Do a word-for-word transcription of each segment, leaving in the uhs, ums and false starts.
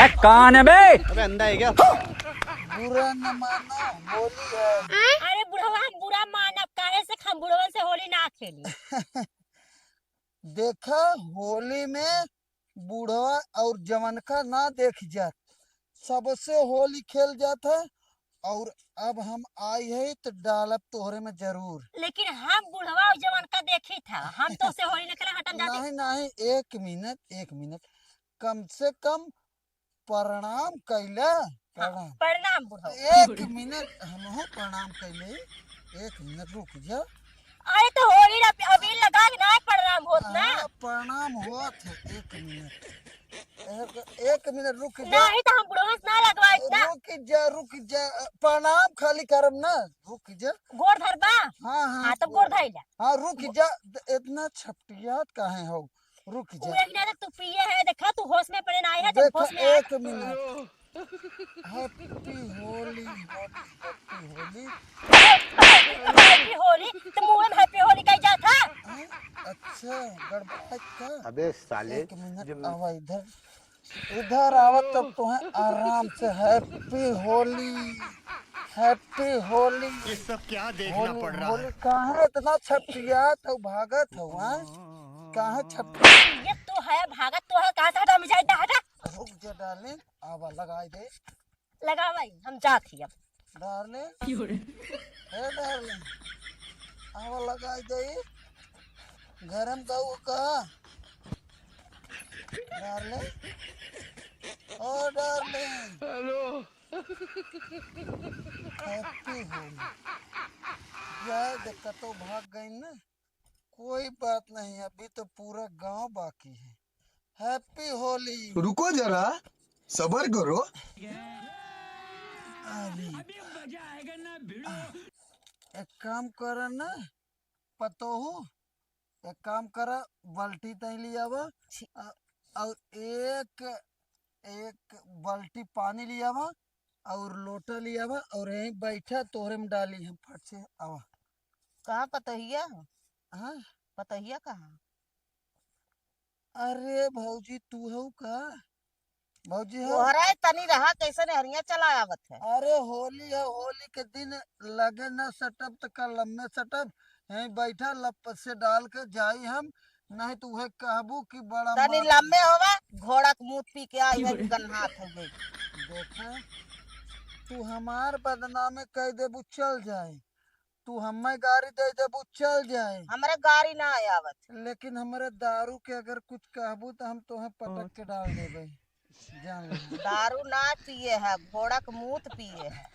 ए, कौन है बे? अबे अंधा है क्या? बुरा न मानो, होली है। अरे बुढ़वा, हम बुरा मानब, काहे से हम बुढ़वन से होली ना खेली? देखा, होली में बूढ़वा और जवनका ना देख जात, सबसे होली खेल जात है। और अब हम आई है तो डालब तोहरे में जरूर। लेकिन हम बूढ़वा और जवनका देखी था, हम तो से होली न खेले, हटन जाते। नहीं, नहीं, एक मिनट, एक मिनट, कम से कम प्रणाम कैला। हाँ, प्रणाम। प्रणाम बुढ़ऊ। एक मिनट, हमहू प्रणाम कैले। एक मिनट रुक जा। अरे तो होली ला अबीर लगा के ना प्रणाम होत ना। हाँ, प्रणाम होत है। एक मिनट, एक, एक मिनट रुक जा। नहीं तो हम बुढ़ऊ से ना लगवाइत ना। रुक जा, रुक जा, प्रणाम खाली करम ना, रुक जा। गोड़ धरबा? हाँ, हाँ, हाँ, तो गोड़ धइला। हाँ, रुक जा, इतना छपटियात काहे हो? रुक जा। उहे ना तो तू पिए है, देखा तू होश में पड़े ना आए है, जब देखा, होश में आए। एक मिनट। Happy होली, होली, happy होली। Happy होली, तो मुँह में happy होली कही जात है? हाँ, अच्छा, गड़बड़ा का? अबे साले, एक मिनट, आवा इधर, इधर आवा तब तो है आराम से। Happy होली, happy होली। ये सब क्या देखना होली, पड़ रहा होली, है? काहे इतना छपटियात हो, भागत हो, हाँ? काहे छप- ये तो है, भागत तो है, कहाँ से हटा, मुझे इतना हटा। रुक जा darling, आवा लगाई दे। लगावाई, हम जात ही अब। Darling, क्यों रे? ए darling, आवा लगाई दे। गरम गऊ का? Darling, ओ darling। Hello। Happy होली। यार, देख, कतो भाग गई ना। कोई बात नहीं, अभी तो पूरा गांव बाकी है। Happy होली। रुको जरा, सबर करो। अरे, एक काम कर ना, पतोहू, एक काम करा, बाल्टी तई ले आवा, छी। अ-, और एक, एक बाल्टी पानी ले आवा और लोटा ले आवा और यहीं बैठा, तोहरे में डाली हम, फट से आवा। कहाँ पतोहिया? हाँ? पतोहिया कहाँ? अरे भौजी, तू हऊ का? भौजी हो? तोहरा तनी रहा, कैसे नहरिया चला आवत है। अरे होली है, होली के दिन लगे न सटब त का लम्बे सटब, यहीं बैठा लप से डाल के जाई हम, नहीं तो उहे कहबू कि बड़ा तनी मार लम्बे होवा, घोड़ा के मूत पी के आई है, गन्हात हो गई। देखा, तू हमार बदनामे कह देबू, चल जाए, तू हमें गारी दे देबू, चल जाए। हमरे गारी ना आवत। लेकिन हमरे दारू के अगर कुछ कहबू तो हम तोहे पटक के डाल देबे, जान ले। दारू ना पिए है, घोड़ा के मूत पिए है।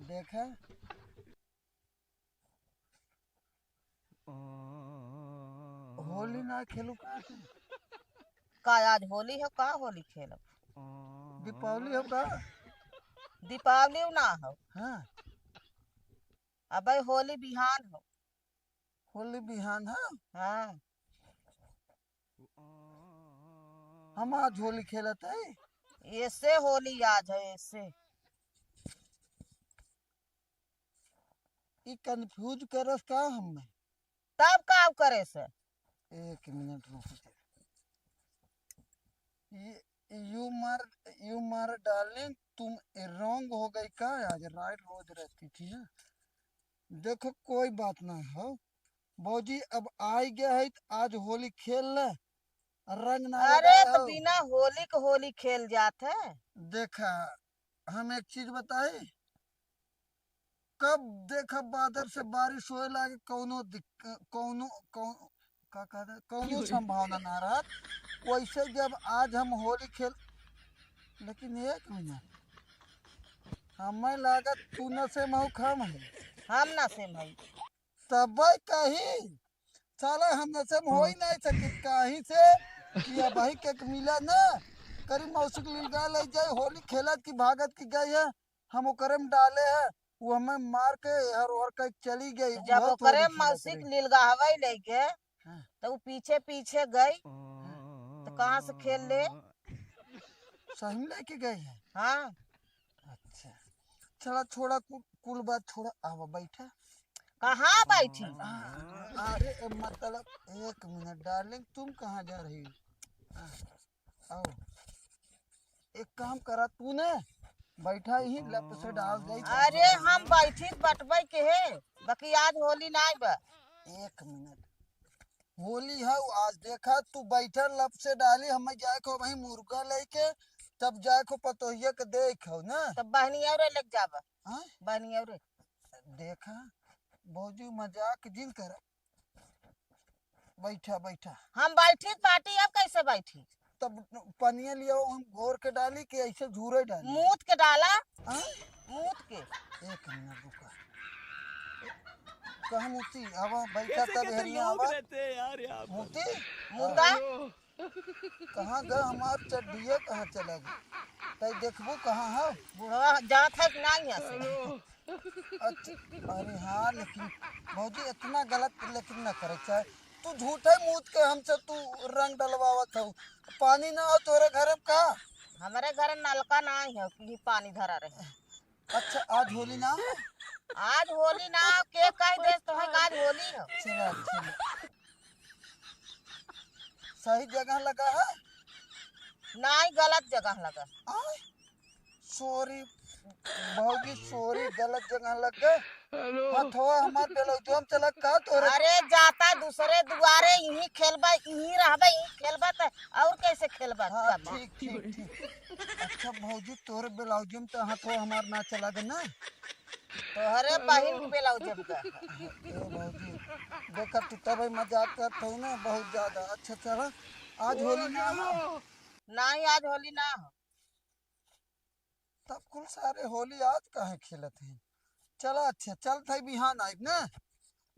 देखा, होली ना खेलू का तू? का आज होली हो, का होली खेलब? दीपावली हो का? दीपावली ना हो। हाँ। अबे होली बिहान हो। होली बिहान है? हाँ। हम आज होली खेलत है। ऐसे होली आज है, ऐसे। ई confuse करस का हमें? तब का करे से? एक मिनट रुक जा। ये, you मार, you मार darling, तुम wrong हो गई का? आज right रोज रहती थी ना। देखो कोई बात ना हो भौजी, अब आई गया है तो आज होली खेल ले, रंग ना अरे लगाए तो हो। बिना होली के होली खेल जात है। देखा, हम एक चीज बताई, कब देखा बादर से बारिश होए लागे, कौनो दिक्क-, कौनो, कौ-, का कहते, कौनो संभावना ना रहत। वैसे जब आज हम होली खेल, लेकिन एक मिनट, हमें लागत तू नशे में हो, हम है। हम नशे में हई। तबे कही, साला हम नशे में हो ही नहीं सके, काहे से कि अबही के मिला ना, करी मौसी के लिलगा ले जाए, होली खेलत की भागत की गई है, हम ओकरे में डाले है, वो हमें मार के हर ओहर कह चली गई। जब ओकरे मौसी के लिलगा हवाई ले गए, हाँ। तो वो पीछे पीछे गई, हाँ। तो कहाँ से खेल ले? सही में लेके गई है? हाँ। अच्छा, चला छोड़ा, कु-, कुल बात छोड़ा, आवा बैठा। कहाँ बैठी? आ, अरे मतलब, एक मिनट darling, तुम कहाँ जा रही हो? आ, आओ। एक काम करा, तू ने बैठा ही लप से डाल दे। अरे, हम बैठी बटबै के है, बाकी आज होली नाई बा। एक मिनट, होली है आज। देखा, तू बैठा लप से डाली, हम जाए को वही मुर्गा लेके, तब जाए को पतोहिया के देख हो ना। तब बहनी और लेके जाबा। हाँ? बहनी और देखा, भौजी मजाक जिन करा। बैठा, बैठा। हम बैठी बाटी, अब कैसे बैठी? तब पनिया लियाओ, हम घोर के डाली कि ऐसे झूरे डाली? मूत के डाला। हाँ? मूत के। एक मिनट रुका। कहाँ मूती? आवा, बैठा कैसे तब कैसे हेरिया लोग आवा। रहते हैं यार यहाँ पर। मूती? मूता? कहाँ गा हमार चड्डिया, कहाँ चला गया? तै देखबू कहाँ है? बुढ़वा जात है कि नहीं यहाँ से? अच्छा, अरे हाँ, लेकिन भौजी इतना गलत लेकिन ना करे चाहे। तू झूठे मूत के हमसे तू रंग डलवावत हऊ। पानी ना हो तोरे घर में का? हमारे घर नलका ना है कि पानी धरा रहे। अच्छा, आज होली ना हो? आज होली ना हो, के कह देस तोहे का आज होली हो? चला, चला। सही जगह लगा है? नहीं, गलत जगह लगा। आय, sorry भौजी, sorry, गलत जगह लग गए। हेलो। हथवा हमार ब्लाउजवा में चला का तोरे? अरे जाता दूसरे दुआरे, यहीं खेलबा, यहीं रहबा, यहीं खेलबा त और कैसे खेलबा? हाँ, ठीक, ठीक, ठीक। अच्छा भौजी, तोरे ब्लाउजवा में तो हथवा हमार ना चला गए ना? तोहरे बहिन के ब्लाउज में का? ए भौजी, देखा तू तब मजाक करत हऊ ना बहुत ज्यादा। अच्छा चला, आज होली ना हो। नहीं, आज होली ना हो। तब कुल सारे होली आज काहे खेलत हैं? चला अच्छा, चलत है बिहान आइब ना।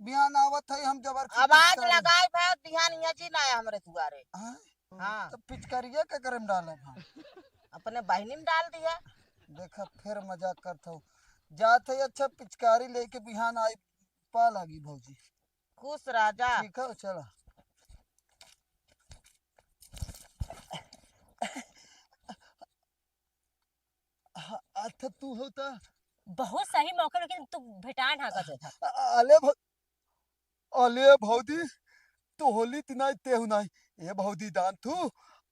बिहान आवत है हम जबर की अब आज पिचकारी। लगाई भाई, बिहान यहाँ जी ना आया हमरे दुआरे। हाँ? हाँ। तब पिचकारिया के करे में डालब हम? अपने बहिनी में डाल दिया। देखा फिर मजाक करत हऊ। जात है अच्छा पिचकारी लेके बिहान आई पा लागी भौजी। खुश राजा। ठीक है, चला। हाँ, अच्छा तू हो त? बहुत सही मौके लेकिन तू भेटान हा गजब। अ-, अले भ-, अले भौजी, तू होली तिनाई तेहु नाई। ए भौजी दान तू,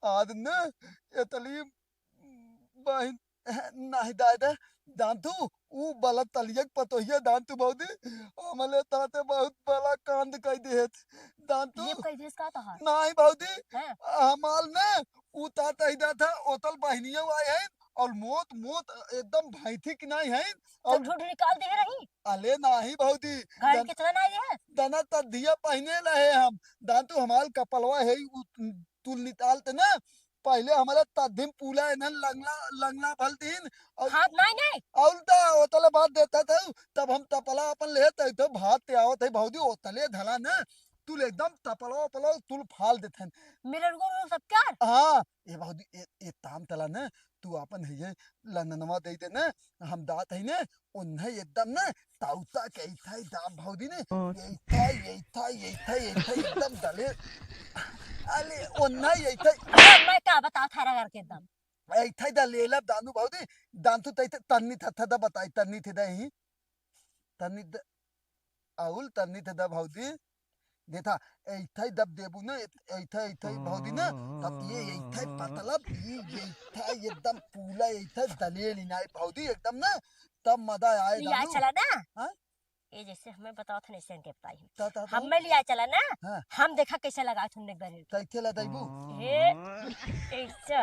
आज न एतली बहिन, नाही दादा, दान तू, ऊ बला तलियक पतोहिया दान तू भौजी, हमले ताते बहुत बला कांड कई देत। दान तू, ये कई देस का तोहार? नाही भौजी, हैं? हमाल न, ऊ तात ही दा था, ओतल बहिनिया आए हैं, और मोत, मोत एकदम भैंथी की नाही हैं, तब और झूठ निकाल दे रही। अले नाही भौजी, घर दन-, कितना नाही है? दना तद्धिया पहिने लहे हम, दान तू हमाल कपलवा है, उ तुल निकालते ना, पहिले हमारा तद्धिम पूला इन्हन लंगला, लंगला भल दिन, और हाथ नाही, नाही। और दा ओतले बात देता था, तब हम तपला अपन लेते तो भात ते आवत है भौजी, ओतले धला ना, तू एकदम तपला, उपला, तू फाल देते हैं। मेरे रुको, रुको, सब क्या? हाँ, ए भौजी, ए, ए ताम तला ना, तू आपन है ये लननवा दे दे ना, हम दात है ना, उन्हें एकदम ना ताउता के इथाई दाब भौजी ने, ओ। ये इथाई, ये इथाई, ये इथाई, ये इथाई एकदम दले, अले, उन्हें ये इथाई। अब मैं का बताओ थारा घर के एकदम। ए इथाई दा लेला दानू भौजी, दान तू तई तन्नी था, था दा बताई, तन्नी थे दा ही, तन्नी द-, आउल तन्नी थे दा भौजी, देथा, एइथै दब देबू ना, एइथै, एइथै भौजी ना, तब ये एइथै पतला, ये, एइथै एकदम पूला, एइथै दलेल इनाई भौजी एकदम ना, तब मजा आए लिया दानू। चला ना। हाँ? ये जैसे हमें बताओ था, ऐसे हमके बताई। ता, ता, ता। हमें लिया चला ना। हाँ। हम देखा कैसे लगा तुमने गले। कैसे लगा देबू? हे, ऐसे,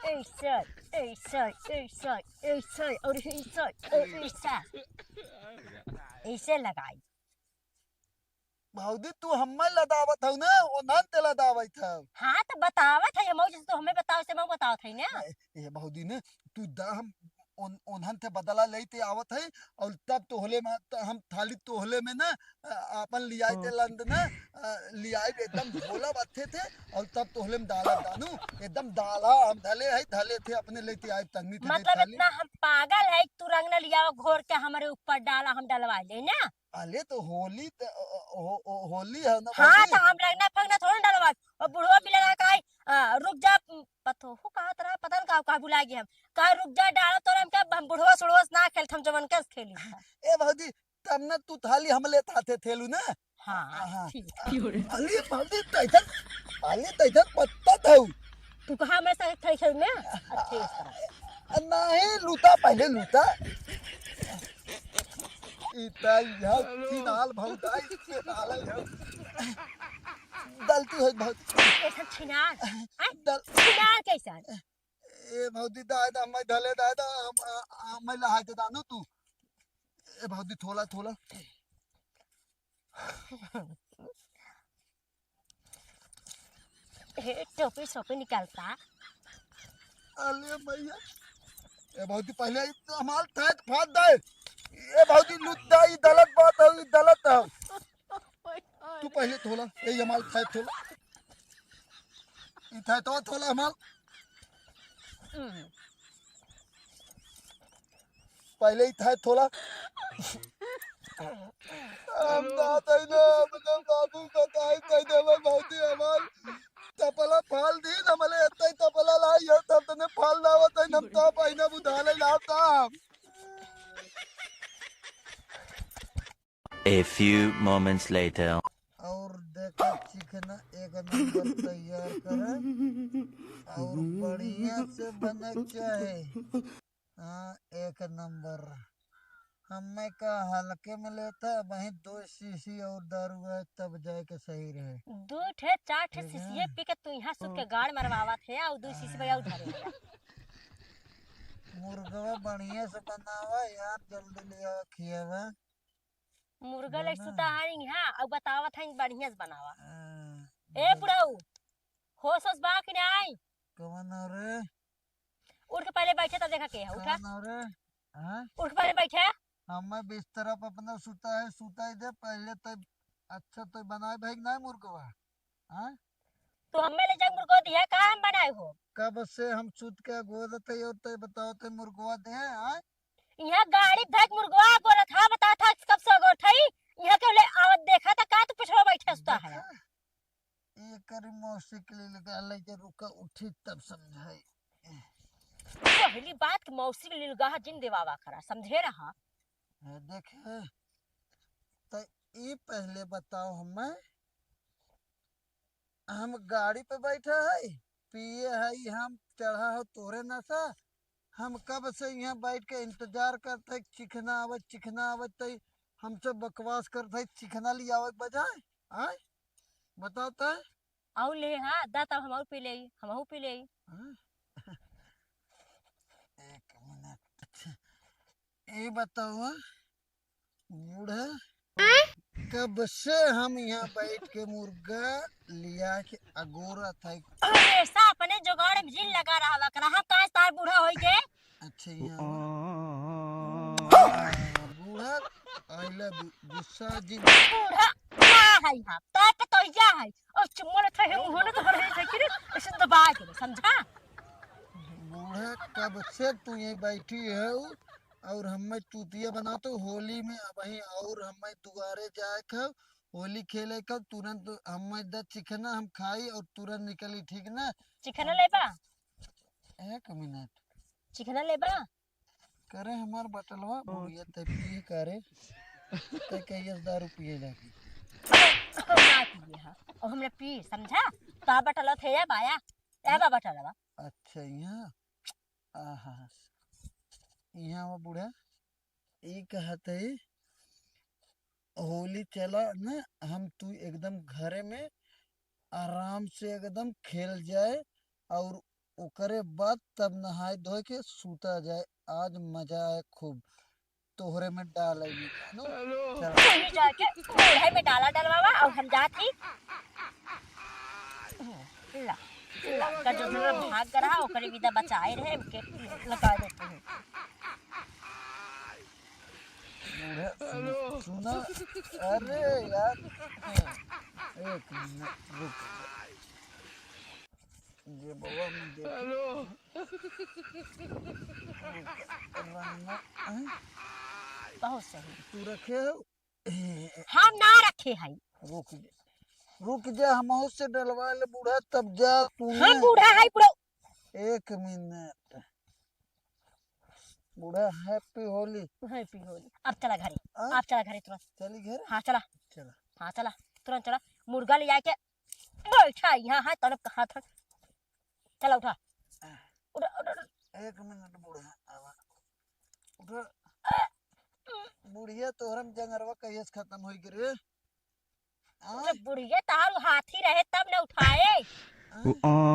ऐसे, ऐसे, ऐसे, ऐसे और ऐसे, ऐसे, ऐसे लगाई। भौजी, तू हम्मे लदावत हऊ ना, ओन्हन ते लदावत हऊ। हाँ, त बतावत है, हमहू जैसे तू हम्मे बतावत से, हमहू बतावत है ना। ए, ए, भौजी ने, तू दा हम ओन-, ओन्हन ते बदला लेते आवत है, और तब तोहले में, त हम थाली तोहले में ना, अ, आपन लियाई ते लंद ना, अ, लियाई एकदम ढोला बत्थे थे, और तब तोहले में डाला दानू, एकदम डाला हम धले है, धले थे अपने लेते आए तंगनी थे मतलब थाली। इतना हम पागल है, तू रंग न लियाओ घोर के हमारे ऊपर डाला, हम डलवा ले ना। अले तो होली त, ओ, ओ, ओ, होली है ना हाँ, भौजी? तो हम रंगना फंगना थोड़ा डलवा। और बुढ़वा भी लगा का, आ, रुक जा, पतोहू कहत रहा, पता न का, का भुला गए हम। का रुक जा, डालो तोरे हम क्या, हम बुढ़वा सुढ़वा से ना खेलत, हम जवन के से खेली। ए भौजी, तब ना तू थाली हम लेत हाथे थेलू ना? हाँ, हाँ। ठीक। अले भौजी, तैथन, अले तैथन पत्ता थाऊ। तू कहाँ मैं से थई खेल में? अच्छे इस तरह। नहीं, लूता, पहले लूता। इता यह छिनाल भौंटा, छिनाल है। गलती है भौजी। कैसा छिनाल? हैं? दल- छिनाल कैसा? ए भौजी, दाय दा, मैं धले दाय दा, हम, आ, आ, मैं लहाय दे दानो तू। ए भौजी, थोला, थोला। हे, टोपी सोपी निकालता। अले मैया। ए भौजी, पहले ई तो हमार थैत फाड़ दे। ए भौजी, लुद्दा, ई गलत बात है, ई गलत है। तू पहले थोला, ए हमार थैत थोला। ई थैत तो थोला हमार। हम्म। पहले ही था थोला। हम ना तैने अपने बाबू को ताई कह देवे भौजी हमार तपला फाल दीन, हमले एत्ते तपला लाई है, तब तने फाल ना होता, हम तो पहिने बुधा ले लाता। A few moments later. और देखा चिकना एक नंबर तैयार करे और बढ़िया से बने के चाहे। हाँ, एक नंबर। हमें का हल्के में लेता, वहीं दो शीशी और दारू है, तब जाए के सही रहे। दो ठे, चार ठे ठीक है। शीशिये पी के तू यहाँ सुत के गाड़ मरवावत है, और दो शीशी भैया उधारे है। मुर्गवा बढ़िया से बनावा यार, जल्दी ले आवा, खियावा। मुर्गा ले सुता है यहाँ, और बतावत है बढ़िया से बनावा। हाँ, ए बुढ़ऊ, होश होश बा कि नहीं? कौन हो रे? उठ के पहले बैठे तब देखा के है, उठा। कौन हो रे? हाँ? उठ के पहले बैठे। हमें बिस्तरा पे अपना सुता है, सुता ही दे पहले। तो अच्छा तो बनाए भाई ना मुर्गवा, हाँ? तो हमें ले जाए मुर्गवा दिया, का हम बनाए हो? कब से हम सुत के गोदत है और तय बताओ तय मुर्गवा दे, हाँ? यहाँ गाड़ी धक मुर्गवा गोरत, हाँ, बता था कब से गोरत है? यहाँ के ले आवत देखा था का तू पिछवा बैठे सुता है? देखा? ये करी मौसी के लिए लगा ले जे रुका उठी तब समझाई। पहली बात कि मौसी के लिए लगा जिन देवावा करा, समझे रहा? ए, देखे, तो ई पहले बताओ हमें, हम गाड़ी पे बैठा है, पिए है, हम चढ़ा हो तोरे नशा, हम कब से यहाँ बैठ के इंतजार करते, चिखना आवत, चिखना आवत, तई हमसे बकवास करते, चिखना ले आवे के बजाय, आय? बताता है? आउ ले, हाँ, दा तब हम आउ पी लेई, हम आउ पी लेई। हाँ? एक मिनट, ये बताओ, बूढ़ा, कब से हम यहाँ बैठ के मुर्गा लिया के अगोरत है? हमेशा अपने जुगाड़ में जिन लगा रहा करा। हम काहे तार बूढ़ा होई के? अच्छा, यहाँ बूढ़ा, I love you, गुस्सा जिन। बूढ़ा ना है हम, तार पे तो या है। और चुम्मा लेते हैं, मुँह में तो भर है कि रे, ऐसे दबा के, समझा? बूढ़ा, कब से तू यहीं बैठी है? और हमें चूतिया बना तो होली में अबही और हमें दुआरे जाए के, होली खेले के, तुरंत हमें द चिखना हम खाई और तुरंत निकली, ठीक ना? चिखना लेबा? एक मिनट। चिखना लेबा? करे हमार बटलवा, बुढ़िया ते पिए करे, ते कहियस दारू पिए लागी। हम ना पिए हा, और हमरा पी, समझा? तो बटलवा थे या बाया, या बा बटलवा। अच्छा, यहाँ, आहा, यहाँ वो बूढ़ा, ई कहत है, होली चला न, हम तू एकदम घरे में आराम से एकदम खेल जाए और ओकरे बाद तब नहाए धोए के सूता जाए। आज मजा आए खूब, तोहरे में डाल आई, नो? चला। तू ही जाके बूढ़े में डाला डलवावा और हम जात ही। ला, ला, का जो मेरा भाग रहा, ओकरे विदा बचाए रहे, उनके लगा देते हैं। बूढ़ा, सुना, अरे यार, एक मिनट रुक जा। ये बउआ में देख। रुक, रंगा, हैं? बहुत सही। तू रखे हो? हम ना रखे हई। रुक जा, रुक जा, हम से डलवा ले बूढ़ा, तब जा तू हम ना। बूढ़ा है, बुढ़ो। एक मिनट। बूढ़ा, happy होली। Happy होली। अब चला घरे। आ? अब चला घरे तुरंत। चली घर? हाँ, चला। चला। हाँ, चला। तुरंत चला। मुर्गा ले जाके बैठा यहाँ है, तड़प कहाँ था। चला उठा। उठा, उठा, उठा। एक मिनट बूढ़ा, आवा। उठा। बुढ़िया तोहरा में जंगरवा कहिए से खत्म होई गे रे? हाँ? जब बुढ़िया तहार हाथी रहे तब न उठाए। हाँ?